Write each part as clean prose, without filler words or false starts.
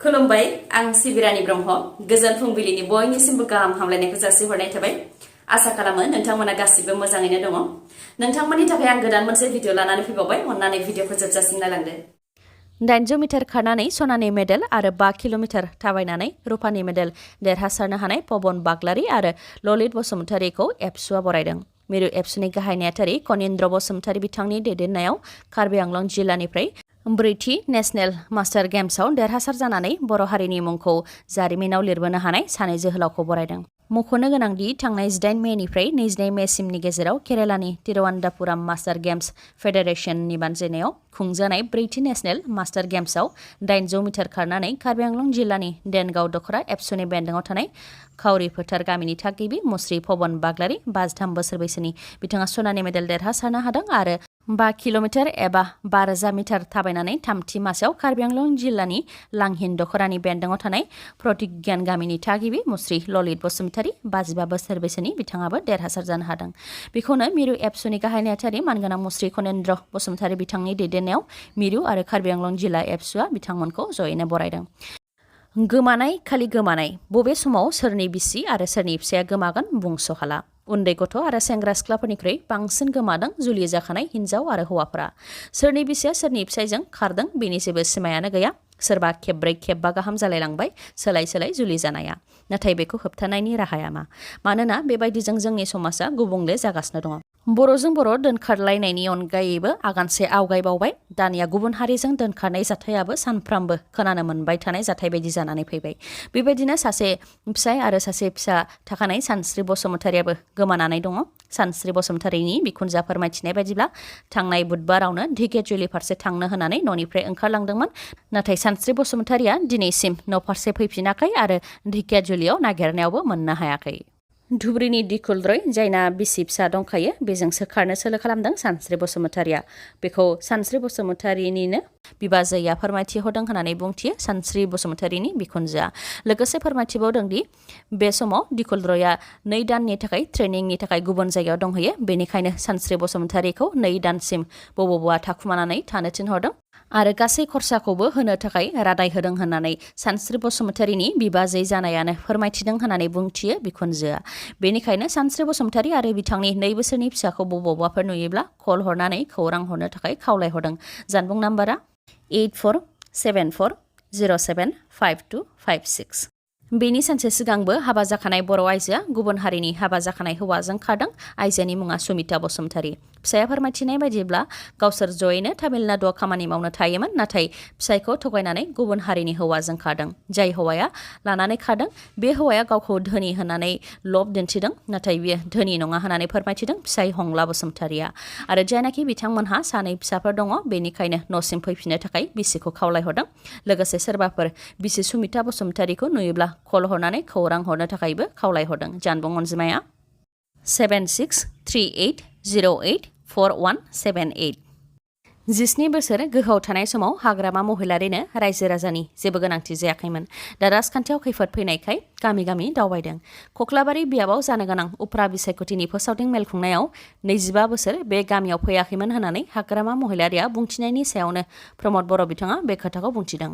खुलुमबाय आं सिबिरानि ब्रह्म गोजोन फुंबिलिनि बयनिसिमबो गाहाम हामलायनायखौ जासिहरनाय थाबाय आसा खालामो नोंथांमोना गासिबो मोजाङैनो दङ नोंथांमोननि थाखाय आं गोदान मोनसे भिडिअ लानानै फैबावबाय अन्नानै भिडिअखौ जोबजासिम नायलांदो 800 मिटार खारनानै सनानि मेडेल आरो 5 किल'मिटार थाबायनानै रुपानि मेडेल देरहासारनो हानाय पवन बाग्लारी आरो ललित बसुमतारीखौ एबसुआ बरायदों मिरु एबसुनि गाहाय नेहाथारि कनिन्द्र बसुमतारी बिथांनि दैदेननायाव कार्बि आंलं जिल्लानिफ्राय ब्रैथि नेशनेल मास्टार गेम्सआव देरहासार जानानै बर' हारिनि मुंखौ जारिमिनाव लिरबोनो हानाय सानै जोहोलावखौ बरायदों मख'नो गोनांदि थांनाय 18 मेनिफ्राय 22 मेसिमनि गेजेराव केरालानि तिरुवनन्तपुरम मास्टार गेम्स फेडारेशननि बानजायनायाव खुंजानाय ब्रैथि नेशनेल मास्टार गेम्सआव 800 मिटार खारनानै कार्बि आंलं जिल्लानि देनगाव दखरा एबसुनि बेन्दोङाव थानाय खावरि फोथार गामिनि थागिबि मुस्रि पवन बाग्लारी 53 बोसोर बैसोनि बिथाङा सनानि मेडेल देरहासारनो हादों आरो 5 किल'मिटार एबा 5000 मिटार थाबायनानै थामथि मासेयाव कार्बि आंलं जिल्लानि लांहिन दखरानि बेन्दोङाव थानाय प्रतिज्ञान गामिनि थागिबि मुस्रि ललित बसुमतारी 55 बोसोर बैसोनि बिथाङाबो देरहासार जानो हादों बेखौनो मिरु एबसुनि गाहाय नेहाथारि मानगोनां मुस्रि कनिन्द्र बसुमतारी बिथांनि दैदेननायाव मिरु आरो कार्बि आंलं जिल्ला एबसुआ बिथांमोनखौ जयैनो बरायदों गोमानाय खालि गोमानाय बबे समाव सोरनि बिसि आरो सोरनि फिसाया गोमागोन बुंस' हाला उन्दै गथ' आरो सेंग्रा सिख्लाफोरनिख्रुइ बांसिन गोमादों जुलि जाखानाय हिन्जाव आरो हौवाफोरा सोरनि बिसिया सोरनि फिसायजों खारदों बेनि जेबो सिमायानो गैया सोरबा खेब्रै खेबबा गाहाम जालायलांबाय सोलाय सोलाय जुलि जानाया नाथाय बेखौ होबथानायनि राहाया मा मानोना बेबायदिजों जोंनि समाजा गुबुंले जागासिनो दङ बर'जों बर' दोनखारलायनायनि अनगायैबो आगानसे आवगायबावबाय दानिया गुबुन हारिजों दोनखारनाय जाथायाबो सानफ्रामबो खोनानो मोनबाय थानाय जाथाय बायदि जानानै फैबाय बेबायदिनो सासे फिसाय आरो सासे फिसा थाखानाय सानस्रि बसुमतारीयाबो गोमानानै दङ सानस्रि बसुमतारीनि बिखुनजोआ फोरमायथिनाय बायदिब्ला थांनाय बुधबारावनो ढेकियाजुलि फारसे थांनो होनानै न'निफ्राय ओंखारलांदोंमोन नाथाय सानस्रि बसुमतारीया दिनैसिम न' फारसे फैफिनाखै आरो ढेकियाजुलियाव नागिरनायावबो मोननो हायाखै धुब्रीनि दिकुलद्रय जायना बिसि फिसा दंखायो बेजोंसो खारनो सोलो खालामदों सानस्रि बसुमतारीया बेखौ सानस्रि बसुमतारीनिनो बिबाजैया फोरमायथि होदों होननानै बुंथियो सानस्रि बसुमतारीनि बिखुनजोआ लोगोसे फोरमायथिबावदों दि बे समाव दिकुलद्रया 2 दाननि थाखाय ट्रेनिंनि थाखाय गुबुन जायगायाव दंहैयो बेनिखायनो सानस्रि बसुमतारीखौ 2 दानसिम बबावबा थाखुमानानै थानो थिनहरदों आरो गासै खरसाखौबो होनो थाखाय रादाय होदों होननानै सानस्रि बसुमतारीनि बिबाजै जानायानो फोरमायथिदों होननानै बुंथियो बिखुनजोआ बेनिखायनो सानस्रि बसुमतारी आरो बिथांनि 2 बोसोरनि फिसाखौ बबावबाफोर नुयोब्ला कल हरनानै खौरां हरनो थाखाय खावलायहरदों जानबुं नाम्बारा 8474075256 बेनि सानसे सिगांबो हाबा जाखानाय बर' आइजोआ गुबुन हारिनि हाबा जाखानाय हौवाजों खारदों आइजोनि मुङा सुमिता बसुमतारी फिसाया फोरमायथिनाय बायदिब्ला गावसोर जयैनो तामिलनाडुआव खामानि मावनो थायोमोन नाथाय फिसायखौ थगायनानै गुबुन हारिनि हौवाजों खारदों जाय हौवाया लानानै खारदों बे हौवाया गावखौ धोनि होननानै लब दिन्थिदों नाथाय बियो धोनि नङा होननानै फोरमायथिदों फिसाय हंला बसुमतारीया आरो जायनाखि बिथांमोनहा 2 फिसाफोर दङ बेनिखायनो न'सिम फैफिननो थाखाय बिसिखौ खावलायहरदों लोगोसे सोरबाफोर बिसि सुमिता बसुमतारीखौ नुयोब्ला कल हरनानै खौरां हरनो थाखायबो खावलायहरदों जानबुं अनजिमाया 7638084178 17 बोसोर गोहोआव थानाय समाव हाग्रामा महिलारिनो रायजो राजानि जेबो गोनांथि जायाखैमोन दा राजखान्थियाव खैफोद फैनायखाय गामि गामि दावबायदों खख्लाबारि बियाबाव जानो गोनां उफ्रा बिसायख'थिनि फोसावदिं मेल खुंनायाव 25 बोसोर बे गामियाव फैयाखैमोन होननानै हाग्रामा महिलारिया बुंथिनायनि सायावनो प्रमद बर' बिथाङा बे खोथाखौ बुंथिदों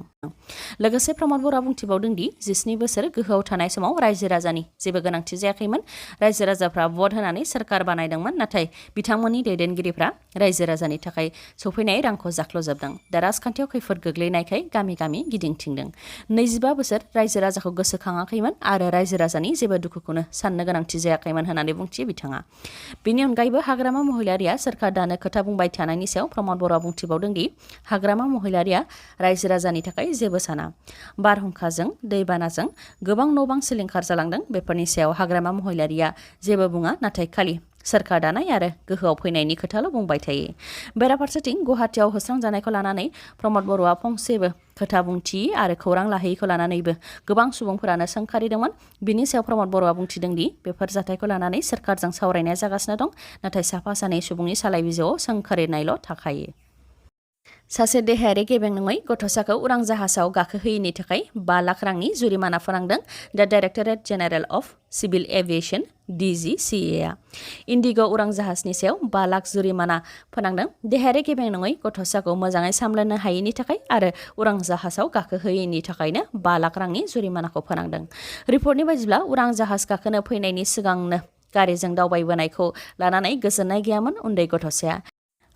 लोगोसे प्रमद बर'आ बुंथिबावदों दि 17 बोसोर गोहोआव थानाय समाव रायजो राजानि जेबो गोनांथि जायाखैमोन रायजो राजाफ्रा भट होनानै सोरखार बानायदोंमोन नाथाय बिथांमोननि दैदेनगिरिफ्रा रायजो राजानि थाखाय सफैनाय रांखौ जाख्ल'जोबदों दा राजखान्थियाव खैफोद गोग्लैनायखाय गामि गामि गिदिंथिंदों 25 बोसोर रायजो राजाखौ गोसोखाङाखैमोन आरो रायजो राजानि जेबो दुखुखौनो साननो गोनांथि जायाखैमोन होननानै बुंथियो बिथाङा बेनि अनगायैबो हाग्रामा महिलारिया सोरखार दानो खोथा बुंबाय थानायनि सायाव प्रमद बर'आ बुंथिबावदों दि हाग्रामा महिलारिया रायजो राजानि थाखाय जेबो साना बारहुंखाजों दैबानाजों गोबां न' बां सिलिंखार जालांदों बेफोरनि सायाव हाग्रामा महिलारिया जेबो बुङा नाथाय खालि सोरखार दानाय आरो गोहोआव फैनायनि खोथाल' बुंबाय थायो बेराफारसेथिं गुवाहाटियाव होस्रांजानायखौ लानानै प्रमद बर'आ फंसेबो खोथा बुंथियि आरो खौरां लाहैयैखौ लानानैबो गोबां सुबुंफोरानो सोंखारिदोंमोन बिनि सायाव प्रमद बर'आ बुंथिदों दि बेफोर जाथायखौ लानानै सोरखारजों सावरायनाया जागासिनो दं नाथाय साफा सानै सुबुंनि सालाय बिजौआव सोंखारिनायल' थाखायो सासे देहायारि गेबें नङै गथ'साखौ उरां जाहाजाव गाखोहोयैनि थाखाय 5 लाख रांनि जुरिमाना फोनांदों दा directorate general of civil aviation DGCA IndiGo' उरां जाहाजनि सायाव 5 लाख जुरिमाना फोनांदों देहायारि गेबें नङै गथ'साखौ मोजाङै सामलायनो हायैनि थाखाय आरो उरां जाहाजाव गाखोहोयैनि थाखायनो 5 लाख रांनि जुरिमानाखौ फोनांदों। रिपर्टनि बायदिब्ला उरां जाहाज गाखोनो फैनायनि सिगांनो गारिजों दावबायबोनायखौ लानानै गोजोननाय गैयामोन उन्दै गथ'साया।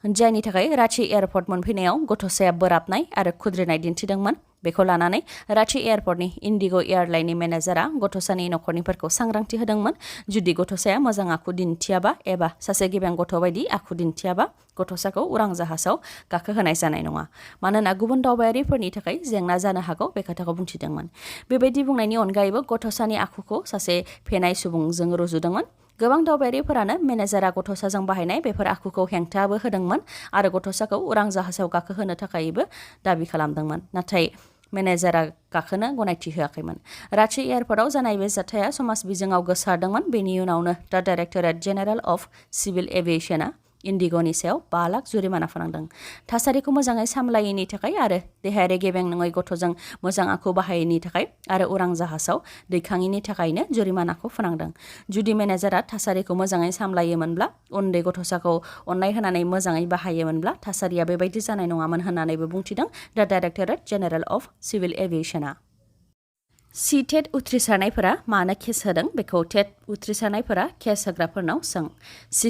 जायनि थाखाय रांची एयारपर्ट मोनफैनायाव गथ'साया बोराबनाय आरो खुद्रिनाय दिन्थिदोंमोन। बेखौ लानानै रांची एयारपर्टनि इन्डिग' एयारलाइननि मेनेजारआ गथ'सानि नखरनिफोरखौ सांग्रांथि होदोंमोन। जुदि गथ'साया मोजां आखु दिन्थियाबा एबा सासे गेबें गथ' बायदि आखु दिन्थियाबा गथ'साखौ उरां जाहाजाव गाखोहोनाय जानाय नङा मानोना गुबुन दावबायारिफोरनि थाखाय जेंना जानो हागौ बे खोथाखौ बुंथिदोंमोन। बेबायदि बुंनायनि अनगायैबो गथ'सानि आखुखौ सासे फेनाय सुबुंजों रुजुदोंमोन। गोबां दावबायारिफोरानो मेनेजारआ गथ'साजों बाहायनाय बेफोर आखुखौ हेंथाबो होदोंमोन आरो गथ'साखौ उरां जाहाजाव गाखोहोनो थाखायबो दाबि खालामदोंमोन। नाथाय मेनेजारआ गाखोनो गनायथि होआखैमोन। रांची एयारपर्टआव जानाय बे जाथाया समाज बिजोङाव गोसारदोंमोन। बेनि उनावनो दा डाइरेक्टरेट जेनेरेल अफ सिभिल एभिएशनआ इन्डिग'नि सायाव 5 लाख जुरिमाना फोनांदों। थासारिखौ मोजाङै सामलायैनि थाखाय आरो देहायारि गेबें नङै गथ'जों मोजां आखु बाहायैनि थाखाय आरो उरां जाहाजाव दैखाङैनि थाखायनो जुरिमानाखौ फोनांदों। जुदि मेनेजारआ थासारिखौ मोजाङै सामलायोमोनब्ला उन्दै गथ'साखौ अननाय होनानै मोजाङै बाहायोमोनब्ला थासारिया बेबायदि जानाय नङामोन होननानैबो बुंथिदों दा डाइरेक्टरेट जेनेरेल अफ सिभिल एभिएशनआ। टेट उथ्रिसारनायफोरा मानो केस होदों बेखौ टेट उथ्रिसारनायफोरा केस होग्राफोरनाव सों।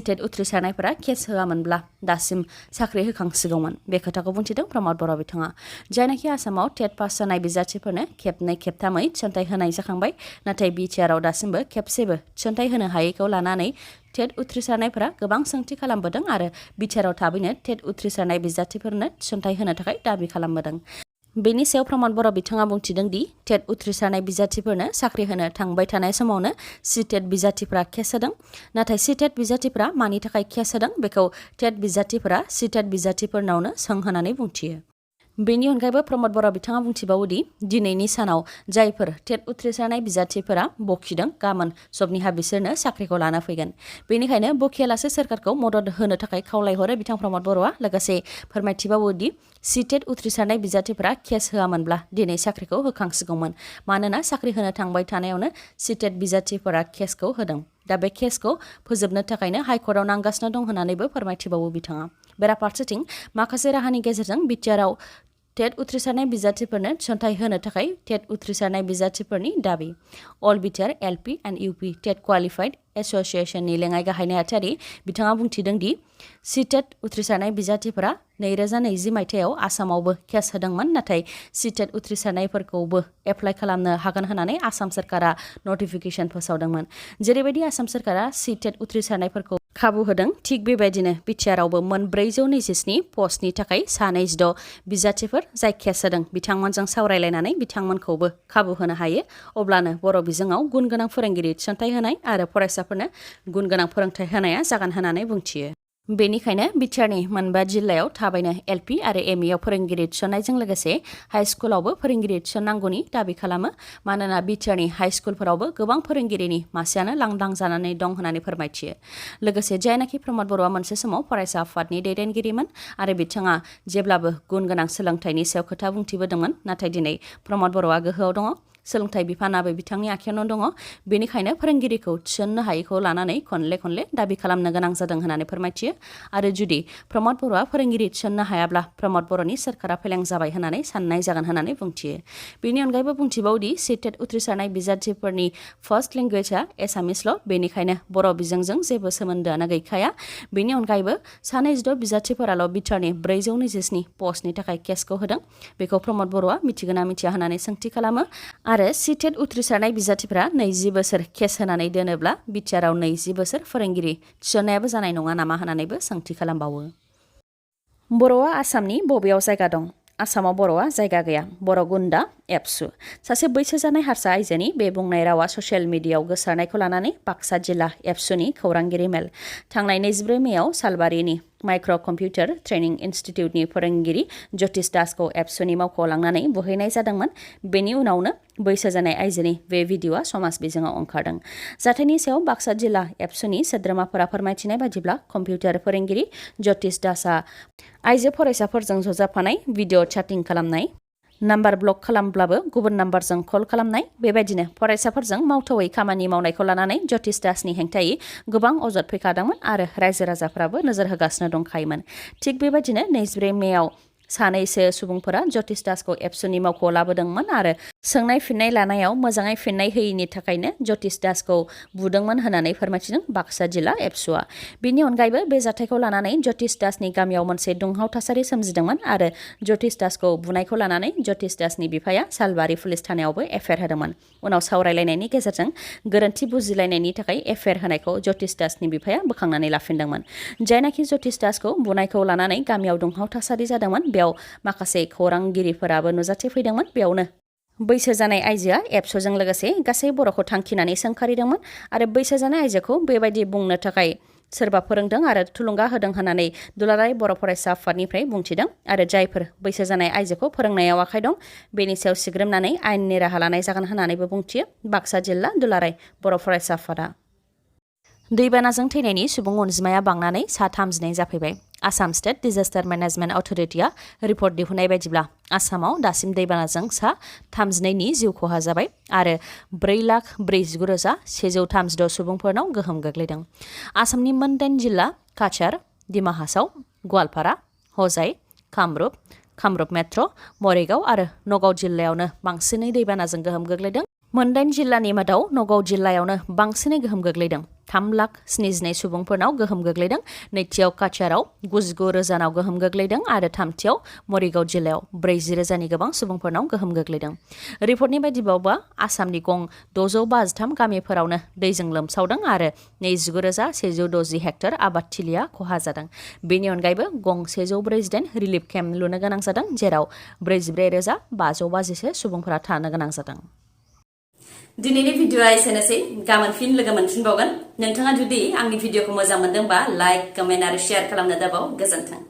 टेट उथ्रिसारनायफोरा केस होआमोनब्ला दासिम साख्रि होखांसिगौमोन बे खोथाखौ बुंथिदों प्रमद बर' बिथाङा। जायनाखि आसामाव टेट पास जानाय बिजाथिफोरनो खेबनै खेबथामै थिसनथाइ होनाय जाखांबाय नाथाय बिटिआरआव दासिमबो खेबसेबो थिसनथाइ होनो हायैखौ लानानै टेट उथ्रिसारनायफोरा गोबां सोंथि खालामबोदों आरो बिटिआरआव थाबैनो टेट उथ्रिसारनाय बिजाथिफोरनो थिसनथाइ होनो थाखाय दाबि खालामबोदों। बेनि सायाव प्रमद बर' बिथाङा बुंथिदों दि टेट उथ्रिसारनाय बिजाथिफोरनो साख्रि होनो थांबाय थानाय समावनो टेट बिजाथिफोरा केस होदों। नाथाय टेट बिजाथिफोरा मानि थाखाय केस होदों बेखौ टेट बिजाथिफोरा टेट बिजाथिफोरनावनो सोंहोनानै बुंथियो। बेनि अनगायैबो प्रमद बर' बिथाङा बुंथिबावोदि दिनैनि सानाव जायफोर टेट उथ्रिसारनाय बिजाथिफोरा बखिदों गाबोन सबनिहा बिसोरनो साख्रिखौ लाना फैगोन। बेनिखायनो बखियालासे सोरखारखौ मदद होनो थाखाय खावलायहरो बिथां प्रमद बर'आ लोगोसे फोरमायथिबावोदि टेट उथ्रिसारनाय बिजाथिफोरा केस होआमोनब्ला दिनै साख्रिखौ होखांसिगौमोन मानोना साख्रि होनो थांबाय थानायावनो टेट बिजाथिफोरा केसखौ होदों। दा बे केसखौ फोजोबनो थाखायनो हाइकर्टआव नांगासिनो दं होननानैबो फोरमायथिबावो बिथाङा। बेराफारसेथिं माखासे राहानि गेजेरजों बिटिआरआव टेट उथ्रिसारनाय बिजाथिफोरनो थिसनथाइ होनो थाखाय टेट उथ्रिसारनाय बिजाथिफोरनि दाबि। All BTR LP and UP TET qualified एस'सिएशननि लेङाइ गाहाय नेहाथारि बिथाङा बुंथिदों दि टेट उथ्रिसारनाय बिजाथिफोरा 2020 मायथाइयाव आसामावबो केस होदोंमोन नाथाय टेट उथ्रिसारनायफोरखौबो एप्लाइ खालामनो हागोन होननानै आसाम सोरखारा नटिफिकेसन फोसावदोंमोन। जेरैबायदि आसाम सोरखारा टेट उथ्रिसारनायफोरखौ खाबु होदों थिग बेबायदिनो बिटिआरआवबो मोन 427 पस्टनि थाखाय 26 बिजाथिफोर जाय केस होदों बिथांमोनजों सावरायलायनानै बिथांमोनखौबो खाबु होनो हायो। अब्लानो बर' बिजोङाव गुन गोनां फोरोंगिरि थिसनथाइ होनाय आरो फरायसाफोरनो गुन गोनां फोरोंथाइ होनाया जागोन होननानै बुंथियो। बेनिखायनो बिटिआरनि मोनबा जिल्लायाव थाबैनो एलपि आरो एमइआव फोरोंगिरि थिसननायजों लोगोसे हाइ स्कुलावबो फोरोंगिरि थिसननांगौनि दाबि खालामो मानोना बिटिआरनि हाइ स्कुलफोरावबो गोबां फोरोंगिरिनि मासियानो लांदां जानानै दं होननानै फोरमायथियो। लोगोसे जायनाखि प्रमद बर'आ मोनसे समाव फरायसा आफादनि दैदेनगिरिमोन आरो बिथाङा जेब्लाबो गुन गोनां सोलोंथाइनि सायाव खोथा बुंथिबोदोंमोन नाथाय दिनै प्रमद बर'आ गोहोआव दङ। सोलोंथाइ बिफानाबो बिथांनि आखायावनो दङ। बेनिखायनो फोरोंगिरिखौ थिसननो हायैखौ लानानै खनले दाबि खालामनो गोनां जादों होननानै फोरमायथियो। आरो जुदि प्रमद बर'आ फोरोंगिरि थिसननो हायाब्ला प्रमद बर'नि सोरखारा फेलें जाबाय होननानै साननाय जागोन होननानै बुंथियो। बेनि अनगायैबो बुंथिबावदि टेट उथ्रिसारनाय बिजाथिफोरनि फार्स्ट लेंगुवेजआ एसामिसल' बेनिखायनो बर' बिजोंजों जेबो सोमोन्दोआनो गैखाया। बेनि अनगायैबो 26 बिजाथिफोराल' बिटिआरनि 427 पस्टनि थाखाय केसखौ होदों। बेखौ प्रमद बर'आ मिथिगोना मिथिया होननानै सोंथि खालामो आरो टेट उथ्रिसारनाय बिजाथिफोरा 20 बोसोर केस होनानै दोनोब्ला बिटिआरआव 20 बोसोर फोरोंगिरि थिसननायाबो जानाय नङा नामा होननानैबो सोंथि खालामबावो। बर'आ आसामनि बबेयाव जायगा दं? आसामाव बर'आ जायगा गैया। बर' गुन्दा एबसु सासे बैसो जानाय हारसा आइजोनि बे बुंनाय रावा ससियेल मिडियायाव गोसारनायखौ लानानै बाक्सा जिल्ला एबसुनि खौरांगिरि मेल थांनाय 24 मेयाव सालबारिनि माइक्र' कम्पिउटार ट्रेनिं इनस्टिटिउटनि फोरोंगिरि ज्योतिष दासखौ एबसुनि मावख'आव लांनानै बुहैनाय जादोंमोन। बेनि उनावनो बैसो जानाय आइजोनि बे भिडिअ'आ समाज बिजोङाव ओंखारदों। जाथायनि सायाव बाक्सा जिल्ला एबसुनि सोद्रोमाफोरा फोरमायथिनाय बायदिब्ला कम्पिउटार फोरोंगिरि ज्योतिष दासआ आइजो फरायसाफोरजों ज'जाफानाय भिडिअ' चैटिं खालामनाय, नाम्बार ब्लक खालामब्लाबो गुबुन नाम्बारजों कल खालामनाय, बेबायदिनो फरायसाफोरजों मावथावै खामानि मावनायखौ लानानै ज्योतिष दासनि हेंथायै गोबां अजद फैखादोंमोन आरो रायजो राजाफ्राबो नोजोर होगासिनो दंखायोमोन। थिग बेबायदिनो 24 मेआव सानैसो सुबुंफोरा ज्योतिष दासखौ एबसुनि मावख'आव लाबोदोंमोन आरो सोंनाय फिननाय लानायाव मोजाङै फिननाय होयैनि थाखायनो ज्योतिष दासखौ बुदोंमोन होननानै फोरमायथिदों बाक्सा जिल्ला एबसुआ। बेनि अनगायैबो बे जाथायखौ लानानै ज्योतिष दासनि गामियाव मोनसे दुंहाव थासारि सोमजिदोंमोन आरो ज्योतिष दासखौ बुनायखौ लानानै ज्योतिष दासनि बिफाया सालबारि पुलिस थानायावबो एफआइआर होदोंमोन। उनाव सावरायलायनायनि गेजेरजों गोरोन्थि बुजिलायनायनि थाखाय एफआइआर होनायखौ ज्योतिष दासनि बिफाया बोखांनानै लाफिनदोंमोन। जायनाखि ज्योतिष दासखौ बुनायखौ लानानै गामियाव दुंहाव थासारि जादोंमोन, बेयाव माखासे खौरांगिरिफोराबो नुजाथिफैदोंमोन। बेयावनो बैसो जानाय आइजोआ एबसुजों लोगोसे गासै बर'खौ थांखिनानै सोंखारिदोंमोन आरो बैसो जानाय आइजोखौ बेबायदि बुंनो थाखाय सोरबा फोरोंदों आरो थुलुंगा होदों होननानै दुलाराय बर' फरायसा आफादनिफ्राय बुंथिदों आरो जायफोर बैसो जानाय आइजोखौ फोरोंनायाव आखाइ दं बेनि सायाव सिग्रोमनानै आयेननि राहा लानाय जागोन होननानैबो बुंथियो बाक्सा जिल्ला दुलाराय बर' फरायसा आफादा। दैबानाजों थैनायनि सुबुं अनजिमाया बांनानै सा 32 जाफैबाय। आसाम स्टेट डिजास्टार मेनेजमेन्ट अथ'रिटिआ रिपर्ट दिहुननाय बायदिब्ला आसामाव दासिम दैबानाजों सा 32नि जिउ खहा जाबाय आरो 4,49,136 सुबुंफोरनाव गोहोम गोग्लैदों। आसामनि मोन 8 जिल्ला काछार, डिमा हासाव, गवालपारा, हजाइ, कामरुप मेट्र', मरिगाव आरो नगाव जिल्लायावनो बांसिनै दैबानाजों गोहोम गोग्लैदों। मोन 8 जिल्लानि मादाव नगाव जिल्लायावनो बांसिनै गोहोम गोग्लैदों। 3,72,000 सुबुंफोरनाव गोहोम गोग्लैदों। नैथियाव काछाराव 99,000नाव गोहोम गोग्लैदों आरो थामथियाव मरिगाव जिल्लायाव 40,000नि गोबां सुबुंफोरनाव गोहोम गोग्लैदों। रिपर्टनि बायदिब्ला आसामनि गं 653 गामिफोरावनो दैजों लोमसावदों आरो 29,160 हेक्टर आबादथिलिया खहा जादों। बेनि अनगायैबो गं 148 रिलिफ केम्प लुनो गोनां जादों, जेराव 44,522 सुबुंफोरा थानो गोनां जादों। दिनैनि भिडिअ'आ एसेनोसै। गाबोन फिन लोगो मोनफिनबावगोन। नोंथाङा जुदि आंनि भिडिअ'खौ मोजां मोनदोंबा लाइक, कमेन्ट आरो शेयार खालामनो दाबाव। गोजोन्थों।